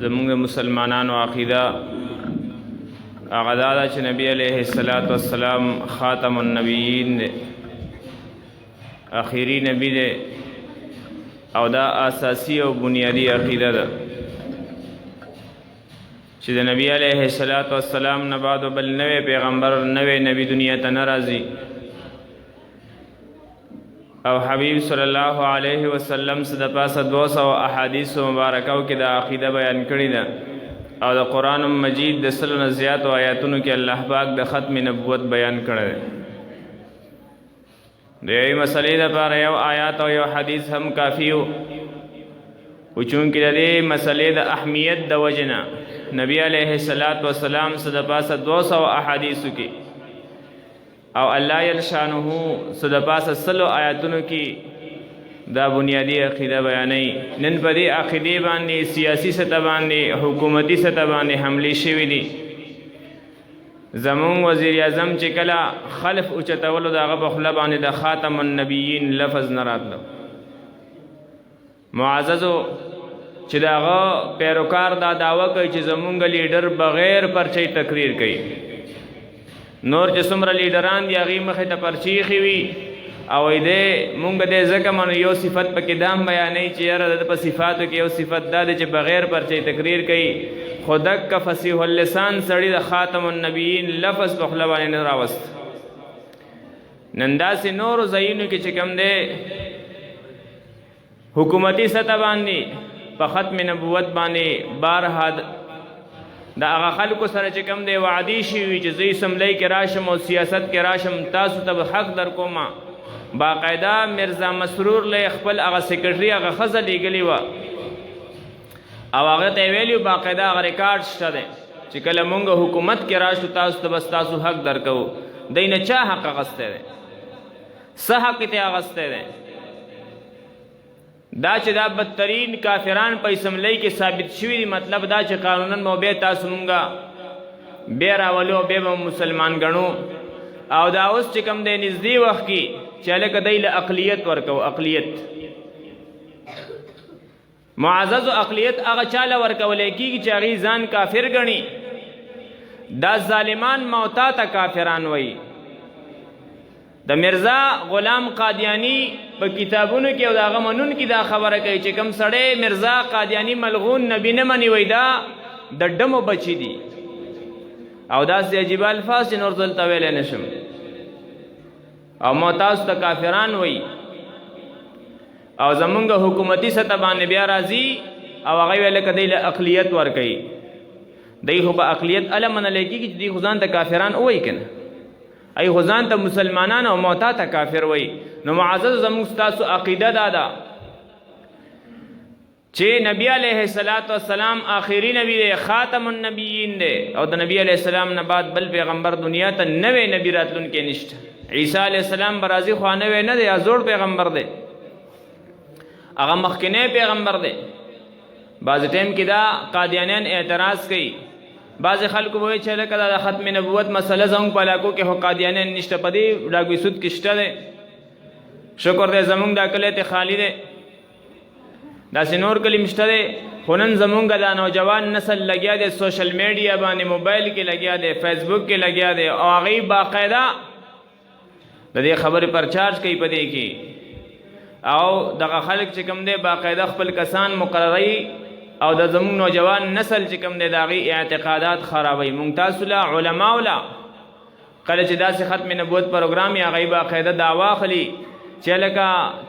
زمونږ مسلمانانو عقیده هغه دا ده چې نبی علیه الصلاة والسلام خاتم النبیین دی، اخیری نبی دی، او دا اساسی او بنیادی عقیده ده چې د نبی علیه الصلاة والسلام نه بعد بل نوی پیغمبر، نوی نبی دنیا ته نه راځي. او حبیب صلی الله علیه وسلم څه د پاسه 200 احادیث مبارکو کې دا عقیده بیان کړې ده، او د قرآن مجید د 100 نه زیاتو آیاتونو کې الله پاک د ختم نبوت بیان کړی دی. د یوې مسئلې دپاره یو آیات او یو حدیث هم کافي و، او چونکې د دې مسئلې د اهمیت د وجې نه نبی علیه الصلاة والسلام څه د پاسه 200 احادیثو کې او الله جل شانه څه د پاسه 100 آیاتونو کې دا بنیادی عقیده بیانوي. نن په دې عقیدې باندې سیاسي سطح باندې، حکومتي سطح باندې حملې شوې دي. زمونږ وزیر اعظم چې کله خلف اوچتولو د هغه په خوله باندې د خاتم النبیین لفظ نه راتلو. معززو چې د هغه پیروکار دا دعوه کوي چې زمونږ لیډر بغیر پرچۍ تقریر کوي، نور چې څومره لیډران دي هغې مخې ته پرچې ایښې وي، او وایي دی مونږ دی ځکه منو یو صفت پکې دا هم بیانوي چې یاره د ده په صفاتو کې یو صفت دا دی چې بغیر پرچۍ تقریر کوي، خو دک فصیح اللسان سړي د خاتم النبیین لفظ په خوله باندې نه راوست. نن داسې نورو ځایونو کې چې کوم دی حکومتي سطح باندې په ختم نبوت باندې بارها د هغه خلکو سره چې کوم دی وعدې شوي وي چې زه اسمبلۍ کې راشم او سیاست کې راشم تاسو ته به حق در کوم. باقاعده مرزا مسرور له خپل هغه سیکرټري هغه ښځه لېږلې وه او هغه ته یې ویلي باقاعده هغه ریکارډ شته دی چې کله مونږ حکومت کې راشو تاسو ته به ستاسو حق درکوو. دی نه چا حق اخیستی دی؟ څه حق یې ترې اخیستی دی؟ دا چې دا بدترین کافران په اسمبلۍ کې ثابت شوي دي، مطلب دا چې قانونا مو بیا تاسو مونږه بیا راولو او بیا به مسلمان ګڼو. او دا اوس چې کوم دی نږدې وخت کې چې هلکه دی له اقلیت ورکوو، اقلیت معزز اقلیت هغه چاله ورکولی کېږي چې هغوی ځان کافر ګڼي. دا ظالمان موتا ته کافران وایي. د مرزا غلام قادیانی په کتابونو کې او د هغه منونکي دا خبره کوي چې کوم سړی مرزا قادیانی ملغون نبی نه مني، وایي دا د ډمو بچي دي. او داسې عجیبه الفاظ چې نور دلته ویلی نه شم. او ما تاسو ته کافران وایي. او زمونږ حکومتي سطح باندې بیا راځي او هغه ویل لکه دی له اقلیت ورکوي. دی خو به اقلیت اله منلی کېږي چې دوی خو ځان ته کافران ووایي که نه، ای خو ځان ته مسلمانان او موتا ته کافر وایي. نو معزز زمونږ ستاسو عقیده دا ده چې نبی علیه الصلاة والسلام آخري نبی دی، خاتم النبیین دی، او د نبی علیه السلام نه بعد بل پیغمبر دنیا ته نوی نبی راتلونکی نشته. عیسی علیه السلام به راځي خو نوی نه دی، زوړ پیغمبر دی، هغه مخکنی پیغمبر دی. بعضې ټایم کې دا قادیانیان اعتراض کوي، بعضې خلکو به وایي چې لکه دا د ختم نبوت مسله زموږ په علاقو کې خو قادیانیان نشته، په دې ډاګوي سود کې شته دی، شکر دی زموږ دا کلی ته خالی دی، داسې نور کلي هم شته دی. خو نن زمونږ دا نوجوان نسل لګیا دی سوشل میډیا باندې، موبایل کې لګیا دی، فیسبوک کې لګیا دی، او هغوی باقاعده د دې خبرې پرچارج کوي په دې کې. او دغه خلک چې کوم دی باقاعده خپل کسان مقرروي او د زمونږ نوجوان نسل چې کوم دی د هغوی اعتقادات خرابوي. مونږ تاسو له علماو له کله چې داسې ختم نبوت پروګرام یا هغوی باقاعده دعوا اخلي چې لکه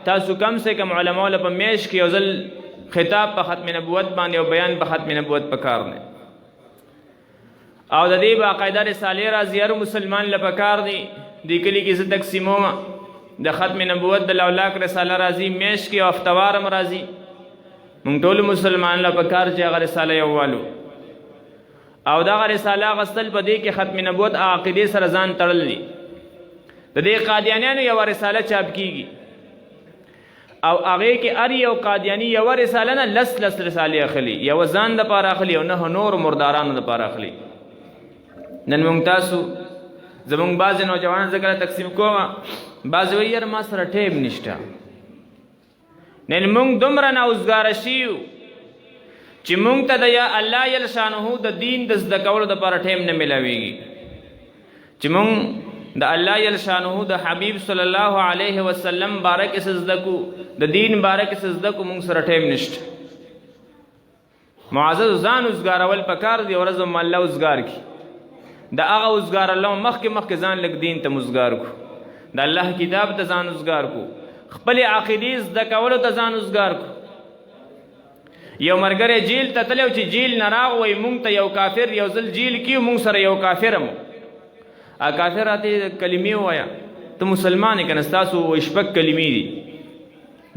تاسو کم سه کم علماو له په میاشت کې یو ځل خطاب په ختم نبوت باندې او بیان په ختم نبوت پکار دی. او د دې باقاعده رسالې راځي هر مسلمان له پکار دی. دې کلي کې زه تقسیموم د ختم نبوت د لولاک رساله راځي میاشت کې او هفتوار هم راځي. مونږ ټول مسلمان له پکار چې هغه رساله یو والو. او دغه رساله غستل په دې کې ختم نبوت عقیدې سره ځان تړل دي. د دې قادیانیانو یوه رساله چاپ کیږي او هغې کې هر یو قادیاني یوه رساله نه لس لس رسالې اخلي، یوه ځان دپاره اخلي او نه نورو مردارانو دپاره اخلي. نن موږ تاسو زموږ بعضې نوجوانان زه کله تقسیم کوم، بعضې وایي یاره ما سره ټایم نشته. نن موږ دومره ناوزګاره شوي یو چې مونږ ته د یا الله جل شانه د دین د زده کولو دپاره ټایم نه میلاویږي، چې مونږ د الله جل شانه د حبیب صلی الله علیه وسلم باره کې څه زده کو، د دین باره کې څه زده کو، مونږ سره ټایم نشته. معزز ځان وزګارول پکار دی، ورځ هم الله وزګار کړي. د هغه وزګارولو مخکې مخکې ځان لږ دین ته وزګار کړو، د الله کتاب ته ځان وزګار کړو، خپلې عقیدې زده کولو ته ځان وزګار کړو. یو مرګری جیل ته تللی و، چې جیل نه راغی، مونږ ته یو کافر یو ځل جیل کې مونږ سره یو کافر مو، کافر راته کلمې ووایه، ته مسلمان یې که نه؟ ستاسو شپږ کلمې دي.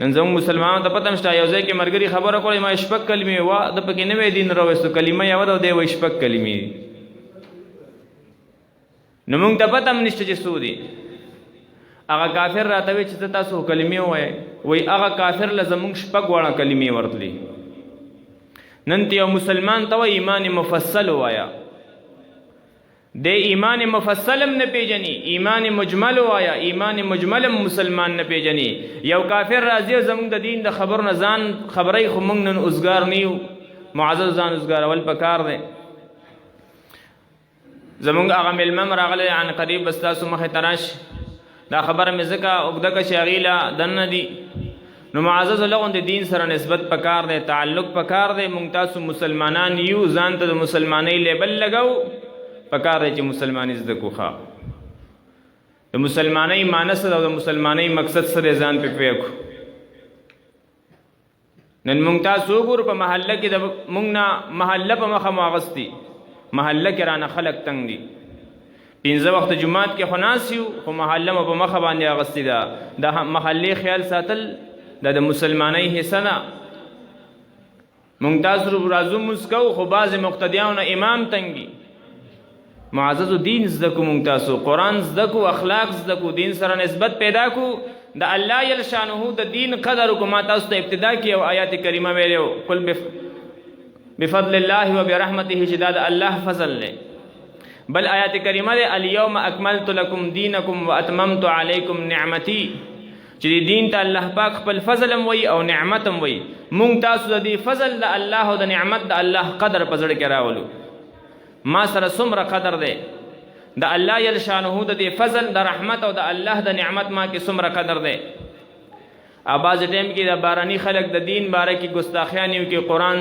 نن زموږ مسلمانانو ته پته نشته، یو ځای کې مرګري خبره کوله، ما شپږ کلمې وه، ده پکې نوی دین راوستو، کلمه یوه ده او دی وایي شپږ کلمې دي. نو موږ ته پته هم نشته چې څو دي. هغه کافر راته وایي چې ته تاسو کلمې ووایئ، وایي هغه کافر له زموږ شپږ واړه کلمې ورتلې. نن ته یو مسلمان ته وایي ایمان مفصل ووایه، د ایمان مفصلم نه پیژني، ایمان مجمل وایا، ایمان مجملم مسلمان نه پیژني. یو کافر راځي او زموږ د دین د خبرو نه ځان خبري، خو موږ نن اوزګار نه یو. معزز ځان اوزګارول پکار دی. زموږ هغه مېلمه هم راغلی عن قریب به ستاسو مخې ته راشي. دا خبره مې ځکه اوږده کړه چې هغې له دننه دي. نو معزز لغون د دین سره نسبت پکار دی، تعلق پکار دی. مونږ تاسو مسلمانان یو، ځان ته د مسلمانۍ لیبل لګو، پکار دی چې مسلمانۍ زده کو. ښه، د مسلمانۍ معنی څه ده او د مسلمانۍ مقصد څه دی، ځان پې پوه کړو. نن مونږ تاسو وګورو په محله کې، د مونږ نه محله په مخه مو اغوستي، محله کې رانه خلک تنګ دي. پنځه وخت جومات کې خو ناست یو، خو محله مو په مخه باندې اغوستې ده. د محلې خیال ساتل دا د مسلمانۍ حصه ده. مونږ تاسو راځو مونځ کوو، خو بعضې مقتدیانو نه امام تنګي. معززو دین زده کو، مونږ تاسو قرآن زده کو، اخلاق زده کو، دین سره نسبت پیدا کو، د الله جل شانه د دین قدر کو. ما تاسو ته ابتدا کې یو آیات کریمه ویلی و، قل بفضل الله وبرحمته، چې دا د الله فضل دی. بل آیات کریمه دی، الیوم اکملت لکم دینکم واتممت علیکم نعمتي، چې دین ته الله پاک خپل فضل هم وایي او نعمت هم وایي. مونږ تاسو د دې فضل د الله او د نعمت د الله قدر په زړه کې راولو. ما سره څومره قدر دی د الله جل شانه د دې فضل د رحمت او د الله د نعمت ما کې څومره قدر دی. بعضې ټایم کې د باراني خلک د دین باره کې ګستاخیانې وکړي، قرآن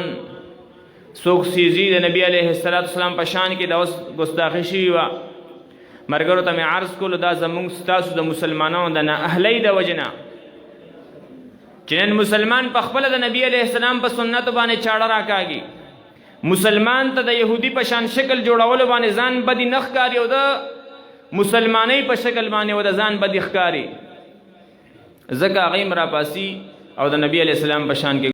څوک سیزي د نبی علیه الصلاة والسلام په شان کې د اوس ګستاخي شوي وه. مرګرو ته مې عرض کولو، دا زموږ ستاسو د مسلمانانو د نااهلۍ د وجې نه چې نن مسلمان په خپله د نبی علیه السلام په سنتو باندې چاړه راکاږي، مسلمان ته د یهودي په شان شکل جوړولو باندې ځان بدي نه ښکاري او د مسلمانۍ په شکل باندې و د ځان بدي ښکاري، ځکه هغه هم راپاسي او د نبی علیه السلام په شان کې